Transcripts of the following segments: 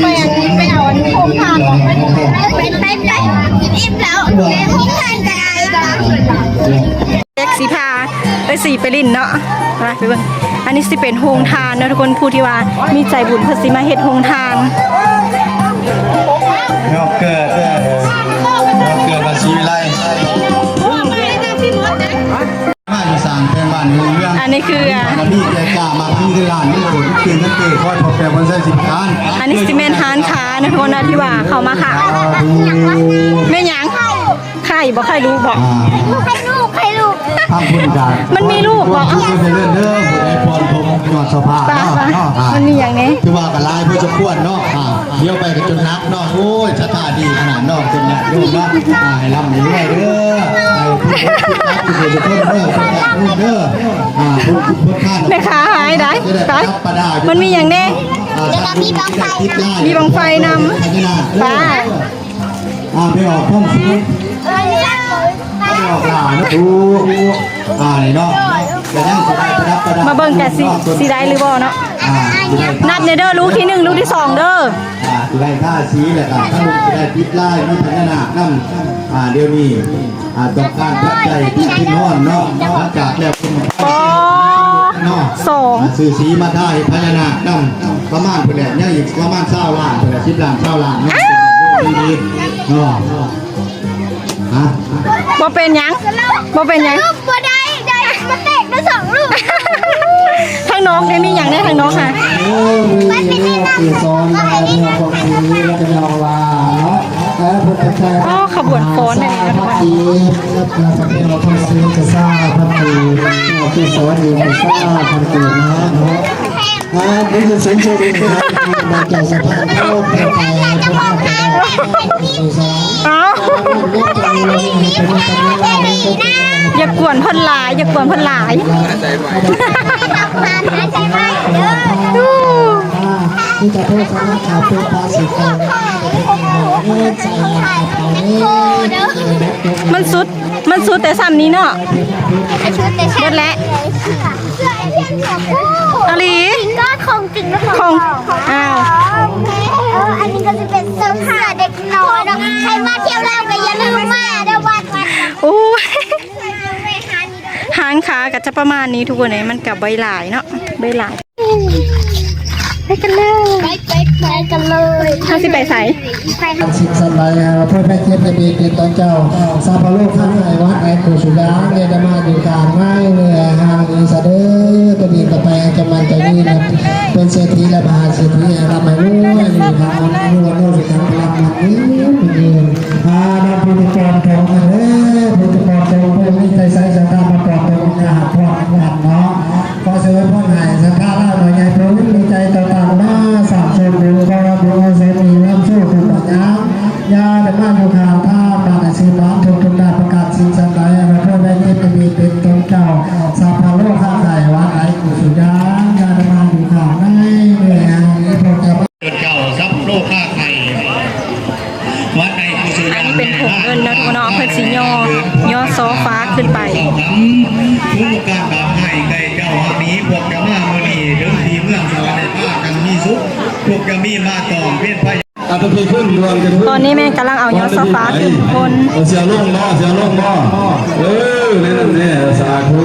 ໄປອັນນີ້ ໄປເອົາອັນໂຮງທານ ໄປ ໄປ ໄປ ອີ່ມແລ້ວ ໂຮງທານກໍໄດ້ ເດັກຊິພາເອື້ອຍສີໄປຫຼິ້ນເນາະ ມາໄປເບິ່ງ. ອັນນີ້ຊິເປັນໂຮງທານເນາະທຸກຄົນ ຜູ້ທີ່ວ່າມີໃຈບຸນເພິ່ນຊິມາເຮັດໂຮງທານ. ແນວເກີດ ເອີ ແນວເກີດວ່າສີວິໄລ ມາຢູ່ສ້າງແປງບ້ານເມືອງ ອັນນີ້ຄື ອັນນີ້ແກ່ກ້າມາທີ່ເວລານີ້ຄົນເປັນນັກເຕະຄອຍພໍແປງຄົນໃຊ້ສິບການ ອັນນີ້ຊິແມ່ນຮ້ານຄ້ານະທຸກຄົນນະ ທີ່ວ່າເຂົ້າມາຂາຍ. ແມ່ນຫຍັງ? ໄຂ່ບໍ່? ໄຂ່ລູກບໍ່? ໄຂ່ລູກ ໄຂ່ລູກ. ທາງພຸ້ນກະ ມັນມີລູກບໍ່? ເຊີນເດີ ຜູ້ໃດພອນຜົມຍອດສະພາເນາະ ເນາະ ມັນມີຫຍັງແດ່? ຖືວ່າກໍຫຼາຍພໍສົມຄວນເນາະ ອ່າ ດຽວໄປກໍຈົນໜັກເນາະ ໂອ້ຍ ສະຖານດີຂະໜາດເນາະ ເປັນຍາດໂຍມເນາະ ອ່າ ໃຫ້ລ່ຳໃຫ້ລວຍເດີ ໃຫ້ທຸກຄົນເດີ ເດີ ອ່າ ເພິ່ນເພິ່ນຂ້າ ແມ່ຄ້າຫາຍໄດ້ ໄປ ມັນມີຫຍັງແດ່? ອ່າ ແລ້ວກໍມີບັ້ງໄຟນຳ ມີບັ້ງໄຟນຳ ໄປ ອ່າ ໄປອອກຄວາມສຸກ ໄປອອກຫຼ້ານະ ອ່າ ນີ້ເນາະ ກະຍັງຊິໄດ້ປະດັບປະດາ ມາເບິ່ງກັນຊິ ຊິໄດ້ຫຼືບໍ່ເນາະ ອ່າ ນັບແດ່ເດີ ລູກທີໜຶ່ງ ລູກທີສອງເດີ ອ່າ ຊິໄດ້ທາສີ ແລ້ວກະທາງລູກຊິໄດ້ຕິດລາຍ ມີພະຍານາກນຳ ອ່າ ດຽວນີ້ ອ່າ ຕ້ອງການປັດໄຈທີ່ກິນນອນເນາະ ຫຼັງຈາກແລ້ວເພິ່ນ ອໍ ເນາະ ສອງ ອ່າ ຊື້ສີມາທາໃຫ້ພະຍານາກນຳ ປະມານພຸ້ນແຫຼະ ຍັງອີກປະມານຊາວລ້ານພຸ້ນແຫຼະ ສິບລ້ານ ຊາວລ້ານເນາະ ເນາະ ຮະ ບໍ່ເປັນຫຍັງ ບໍ່ເປັນຫຍັງ ສະຫຼຸບບໍ່ໄດ້ ໄດ້ມາແຕກໄດ້ສອງລູກ ທາງນອກໄດ້ມີຫຍັງແດ່ທາງນອກຫະ? ເອີ ເກສອນ ແລ້ວກໍນ້ອງລາເນາະ ອໍ ຂະບວນຟ້ອນອັນນີ້ນະ ພັກດີ ແລ້ວກໍເປັນທາງເຊກະຊາ ພັກດີ ເກສອນ ເອກະຊາ ພັກດີນະເນາະ ອ່າ ນີ້ຄືເປັນເຈົ້າສະພານໂທດ ເຈົ້າສະພານໂທດ ເຈົ້າສະພານໂທດ ເຈົ້າສະພານໂທດ ເຈົ້າສະພານໂທດ ຢ່າກວນເພິ່ນຫຼາຍ ຢ່າກວນເພິ່ນຫຼາຍ ມັນສຸດ ມັນສຸດແຕ່ສ່ຳນີ້ເນາະ ມັນສຸດແຕ່ສ່ຳ ເບິດແລ້ວ ອີ່ຫຼີ ຂອງຈິງ ຂອງ ອ້າວ ເອີ ອັນນີ້ກໍຊິເປັນເສື້ອຜ້າເດັກນ້ອຍເນາະ ໃຜມາທ່ຽວລາວກໍຢ່າລືມມາເດີວັດ ໂອ້ຍ ຮ້ານຄ້າກໍຈະປະມານນີ້ທຸກຄົນເອີຍ ມັນກໍບໍ່ຫຼາຍເນາະ ບໍ່ຫຼາຍ ໄປກັນເລີຍ ໄປ ໄປ ໄປກັນເລີຍ ເຮົາຊິໄປໃສ? ໄປ ສິ່ງສັນຫຼາຍ ເພື່ອໄປເກັບໄປເບຍເປັນຕອນເຈົ້າ ຊາວພະໂລກທັງຫຼາຍວັດໃນກຸສຸຍາ ເນດມາຢູ່ກາງໄມ້ເມື່ອຫ່າງອີສະເດີ ຕົວເອງກໍໄປຈະມັນຈະມີນະ ເປັນເສດຖີແລະມະຫາເສດຖີ ໃຫ້ລ່ຳໃຫ້ລວຍ ຢູ່ທາງມັນລວຍ ຢູ່ທາງພະລັງມັນນີ້ ຢູ່ ອ່າ ນຳຜູ້ທີ່ປອມຂອງມັນເດີ ຜູ້ທີ່ປອມຂອງຜູ້ມີໃຈໃສສັດທາມາປອມຂອງການພອດກັນເນາະ ຂໍເຊີນພອນໃຫ້ສັດທາຫຼາຍໜ່ວຍໃຫຍ່ຜູ້ມີໃຈຕໍ່ຕານມາ ສ້າງສ່ວນບຸນ ຂໍໃຫ້ບຸນກຸສົນມີນຳສູ່ທຸກບັນຍາ ຢ່າໄດ້ມາຢູ່ຂ້າງທາງ ບ້ານໃດຊິບ້ານ ທຸກໆດ້ານ ປະກາດສິ່ງສັນໃດ ໃຫ້ເພິ່ນໄດ້ເກັບໄດ້ມີເປັນຕົນເຈົ້າ ຊາວພະໂລກທາງໃດ ວັດໃດກຸສຸຍາ ຢ່າໄດ້ມາຢູ່ຂ້າງໃນເມືອງນີ້ ພວກເຈົ້າ ເຈົ້າ ຊາວພະໂລກຄ້າຂາຍ ວັດໃດກຸສຸຍາ ອັນນີ້ເປັນຜົງເງິນເນາະ ທຸກຄົນເນາະ ເພິ່ນຊິຍໍ ຍໍຊໍຟ້າຂຶ້ນໄປ ຜູ້ການບາບໃຫ້ໄກ່ເຈົ້າຮັກນີ້ ພວກເຈົ້າມາມື້ນີ້ ເຖິງທີ່ເມືອງສະຫວັນໄດ້ພາກັນມີສຸກ ພວກເຈົ້າມີມາຕ້ອງເປັນພະຍານ ອ່າ ຕອນນີ້ແມ່ນກຳລັງເອົາຍອດຊອຟາຂຶ້ນຄົນ ເອີ ເສຍລົງບໍ່ ເສຍລົງບໍ່ ເອີ ແນວນັ້ນແຫຼະ ສາທຸ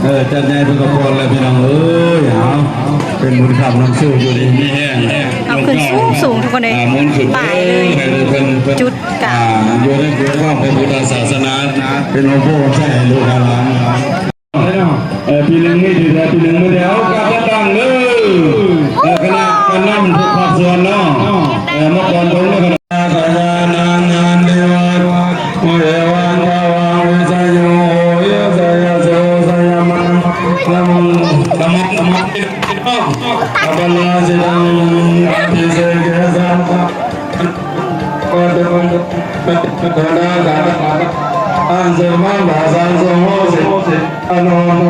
ເອີ ຈັດໃຫຍ່ເພິ່ນກໍພອນແລ້ວ ພີ່ນ້ອງເອີຍ ເອົາ ເປັນບຸນຄ້ຳນຳໂຊກ ຢູ່ດີມີແຮງ ເອົາຂຶ້ນສູງໆ ທຸກຄົນເອີຍ ອ່າ ໝູນຂຶ້ນໄປເລີຍ ໃຫ້ເພິ່ນ ຈຸດກາງ ອ່າ ຢູ່ໃນຄວາມພະພຸດທະສາສະໜາ ເປັນໂຮມໂພໂຮມໄຊໃຫ້ລູກໃຫ້ຫຼານ ເອີ ປີໜຶ່ງມີເທື່ອ ປີໜຶ່ງມີເທື່ອ ເອົາການຈັດຕັ້ງເດີ ເອີ ຄະນະການນຳທຸກພາກສ່ວນເນາະ ເອີ ມາກ່ອນເບິ່ງເດີ ຄະນະ ສະຍານັງ ຍານິວັດ ເອວັງ ພະວັງ ວິສະໂຍ ໂຫ ເອສະຍະ ໂສ ສະຍາມັງ ນະໂມ ນະໂມ ນະໂມ ອະປະລາຊິຕັງ ອະພິເສເກ ສັງ ອັງ ເສ ມາ ສາ ສັງ ໂສ ໂຫ ສິ ອະໂນ ໂນ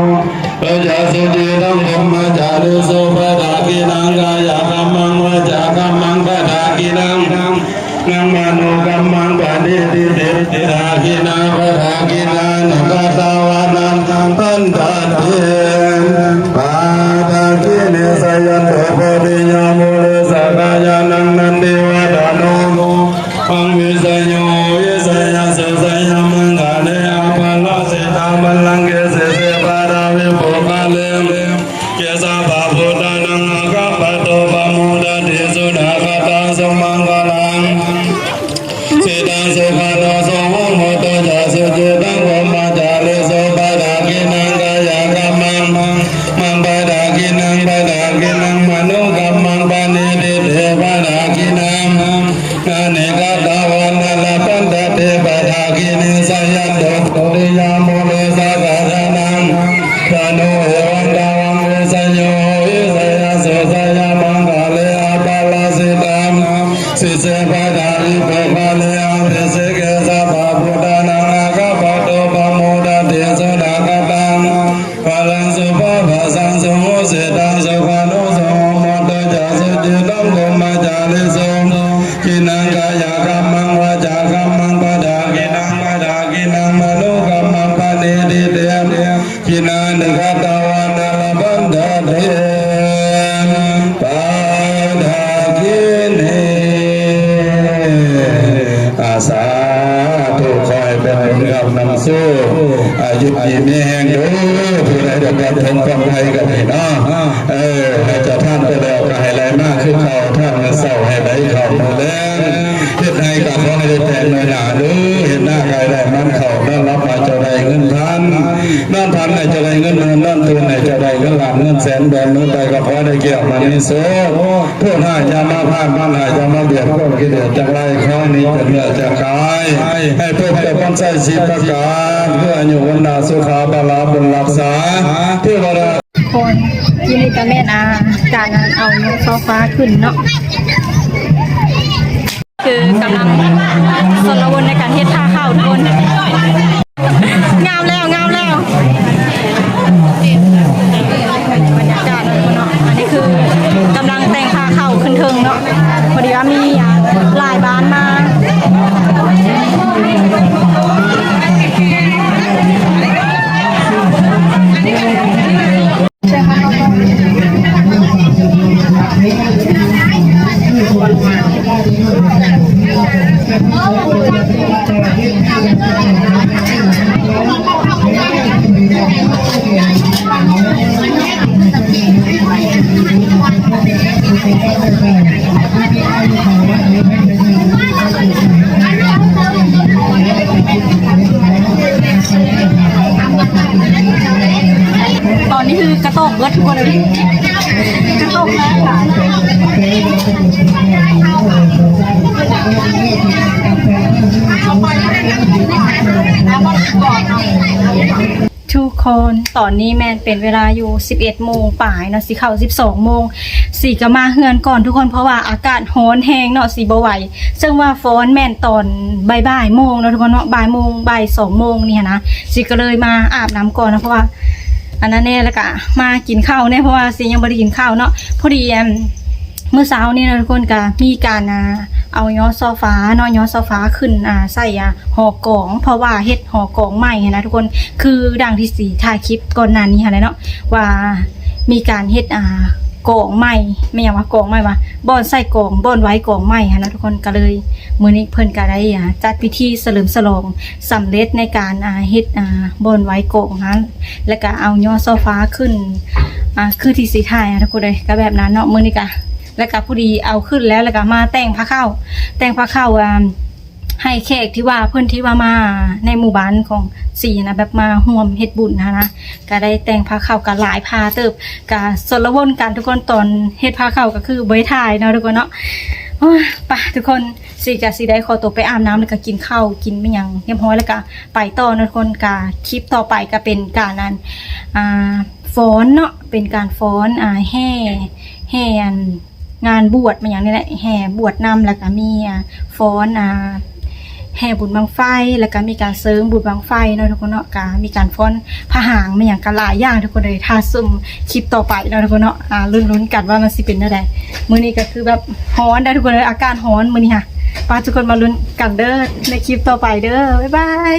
ປະຈາ ສຸຈິ ທັງ ເປັນ ມາ ຈາ ລິ ສຸ ປະ ດາ ກິ ນັງ ກາຍະ ກຳ ມັງ ວາ ຈາ ກຳ ມັງ ປະ ດາ ກິ ນັງ ນັງ ມະ ໂນ ກຳ ມັງ ປະ ນິ ທິ ຕິ ດາ ກິ ນັງ ປະ ດາ ກິ ນາ ນັງ ກະ ຕະ ວະ ນະ ນັງ ພັນ ທະ ເຕ ປະ ດາ ກິ ເນ ສະ ຍັນ ໂຕ ໂພ ທິ ຍະ ມູ ເລ ສະ ກາ ຍາ ນັງ ນັນ ທິ ວະ ດະ ໂນ ໂນ ມັງ ວິສະໂຍ ວິສະຍະ ໂສ ສະຍະ ມັງ ກາ ເລ ອະ ພະ ລາ ສິ ຕາ ບັນ ລັງ ເກ ເສ ເສ ປະ ດາ ວິ ໂພ ຄະ ເລ ເກ ສະ ພະ ພຸດ ທາ ນັງ ອາ ຄະ ປະ ໂຕ ປະ ໂມ ດະ ຕິ ສຸ ດາ ຄະ ຕາ ສຸ ມັງ ຄະ ລັງ ສິ ຕັງ ສຸ ຂະ ໂນ ສຸ ໂຫ ໂຫ ຕຸ ຈາ ສຸ ພະລັງສຸພາພາສັງສຸໂຫສິຕັງສຸຂານຸໂສໂຫມຸດຕະຈາສຸຈິຕັງໂກມະຈາລິສຸ ຈິນນັງກາຍະກຳມັງວາຈາກຳມັງປະດາກິນນັງປະດາກິນນັງມະໂນກຳມັງປະນີທິຕິ ທິນານິຄະຕະວານາລະບັນດາເທ ປາດາກິນີ ອາ ສາທຸ ຂໍໃຫ້ເປັນບຸນຄ້ຳນຳໂຊກ ອາຍຸດີມີແຮງເດີ ຜູ້ໃດໄດ້ບັນເທິງຄວາມໄພກໍດີເນາະ ເອີ ໃຫ້ເຈົ້າທານໄປແລ້ວກໍໃຫ້ໄຫຼມາຄືເກົ່າ ທານມື້ເຊົ້າໃຫ້ໄຫຼເຂົ້າມື້ແລງ ເຮັດໄຮ່ກໍຂໍໃຫ້ໄດ້ແຕກໜ່ວຍໜາເດີ ເຮັດນາກໍໃຫ້ໄດ້ມັນເຂົ້າ ນອນຫຼັບໃຫ້ເຈົ້າໄດ້ເງິນພັນ ນອນຝັນໃຫ້ເຈົ້າໄດ້ເງິນໝື່ນ ນອນຕື່ນໃຫ້ເຈົ້າໄດ້ເງິນລ້ານເງິນແສນ ແບມືໄປກໍຂໍໃຫ້ໄດ້ແກ້ວມະນີໂຊກ ໂທດຮ້າຍຢ່າມາພາດ ມານຮ້າຍຢ່າມາບຽດ ຄວາມກິເລດທັງຫຼາຍຂໍໃຫ້ໜີຈາກເນື້ອຈາກກາຍ ໃຫ້ພົບແຕ່ຄວາມໄຊສິບປະການ ຄືອາຍຸວັນນະສຸຂະພະລະບຸນຮັກສາ ເທວະດາ ທຸກຄົນ ທີ່ນີ້ກໍແມ່ນ ອາ ການເອົາໂຍກໂຊຟາຂຶ້ນເນາະ ຄືກຳລັງຊົນລະວົນໃນການເຮັດຜ້າຂາວທຸກຄົນ ງາມແລ້ວ ງາມແລ້ວ ບັນຍາກາດເນາະ ອັນນີ້ຄືກຳລັງແຕ່ງຜ້າຂາວຂຶ້ນເທິງເນາະ ພໍດີວ່າມີ ອາ ຫຼາຍບ້ານມາ ຕອນນີ້ຄືກະຕົກເບິດທຸກຄົນເອີຍ ກະຕົກແລ້ວ ທຸກຄົນ ຕອນນີ້ແມ່ນເປັນເວລາຢູ່ສິບເອັດໂມງປາຍເນາະ ຊິເຂົ້າສິບສອງໂມງ ສີກໍມາເຮືອນກ່ອນທຸກຄົນ ເພາະວ່າອາກາດຮ້ອນແຮງເນາະ ສີບໍ່ໄຫວ ເຊິ່ງວ່າຟ້ອນແມ່ນຕອນບ່າຍໆໂມງເນາະທຸກຄົນເນາະ ບ່າຍໂມງ ບ່າຍສອງໂມງນີ້ຫັ້ນນະ ສີກໍເລີຍມາອາບນ້ຳກ່ອນເນາະ ເພາະວ່າອັນນັ້ນແດ່ ແລ້ວກະມາກິນເຂົ້າແດ່ ເພາະວ່າສີຍັງບໍ່ໄດ້ກິນເຂົ້າເນາະ ພໍດີ ອັນ ມື້ເຊົ້ານີ້ເນາະທຸກຄົນ ກະມີການ ອ່າ ເອົາຍໍໂຊຟາເນາະ ຍໍໂຊຟາຂຶ້ນ ອ່າ ໃສ່ ອ່າ ຫໍກອງ ເພາະວ່າເຮັດຫໍກອງໃໝ່ຫັ້ນນະທຸກຄົນ ຄືດັ່ງທີ່ສີຖ່າຍຄລິບກ່ອນໜ້ານີ້ຫັ້ນແຫຼະເນາະ ວ່າມີການເຮັດ ອ່າ ກອງໃໝ່ ແມ່ນຫຍັງວະ ກອງໃໝ່ວະ ບ່ອນໃສ່ກອງ ບ່ອນໄວ້ກອງໃໝ່ຫັ້ນນະທຸກຄົນ ກະເລີຍມື້ນີ້ເພິ່ນກະໄດ້ ອ່າ ຈັດພິທີສະເຫຼີມສະຫຼອງສຳເລັດໃນການ ອ່າ ເຮັດ ອ່າ ບ່ອນໄວ້ກອງຫັ້ນ ແລ້ວກະເອົາຍໍໂຊຟາຂຶ້ນ ອ່າ ຄືທີ່ສີຖ່າຍນະທຸກຄົນເອີຍ ກະແບບນັ້ນເນາະ ມື້ນີ້ກະ ແລ້ວກະພໍດີເອົາຂຶ້ນແລ້ວ ແລ້ວກະມາແຕ່ງພາເຂົ້າ ແຕ່ງພາເຂົ້າ ອ່າ ໃຫ້ແຂກທີ່ວ່າເພິ່ນທີ່ວ່າມາໃນໝູ່ບ້ານຂອງສີນະ ແບບມາຮ່ວມເຮັດບຸນຫັ້ນນະ ກະໄດ້ແຕ່ງພາເຂົ້າ ກະຫຼາຍພາເຕີບ ກະຊົນລະວົນກັນທຸກຄົນ ຕອນເຮັດພາເຂົ້າກະຄືບໍ່ໄດ້ຖ່າຍເນາະທຸກຄົນເນາະ ໂອ້ຍ ໄປທຸກຄົນ ສີກະຊິໄດ້ຂໍຕົວໄປອາບນ້ຳ ແລ້ວກະກິນເຂົ້າກິນແມ່ນຫຍັງຮຽບຮ້ອຍ ແລ້ວກະໄປຕໍ່ເນາະທຸກຄົນ ກະຄລິບຕໍ່ໄປກະເປັນການ ອັນ ອ່າ ຟ້ອນເນາະ ເປັນການຟ້ອນ ອ່າ ແຫ່ ແຫ່ ອັນ ງານບວດແມ່ນຫຍັງນີ້ແຫຼະ ແຫ່ບວດນຳ ແລ້ວກະມີ ອ່າ ຟ້ອນ ອ່າ ແຫ່ບຸນບັ້ງໄຟ ແລ້ວກະມີການເຊີງບຸນບັ້ງໄຟເນາະທຸກຄົນເນາະ ກະມີການຟ້ອນພະຫາງແມ່ນຫຍັງ ກະຫຼາຍຢ່າງທຸກຄົນເອີຍ ຖ້າຊົມຄລິບຕໍ່ໄປເນາະທຸກຄົນເນາະ ອ່າ ລຸ້ນໆກັນວ່າມັນຊິເປັນແນວໃດ ມື້ນີ້ກະຄືແບບຮ້ອນໄດ໋ທຸກຄົນເອີຍ ອາກາດຮ້ອນມື້ນີ້ຫະ ໄປທຸກຄົນມາລຸ້ນກັນເດີ ໃນຄລິບຕໍ່ໄປເດີ ບາຍບາຍ.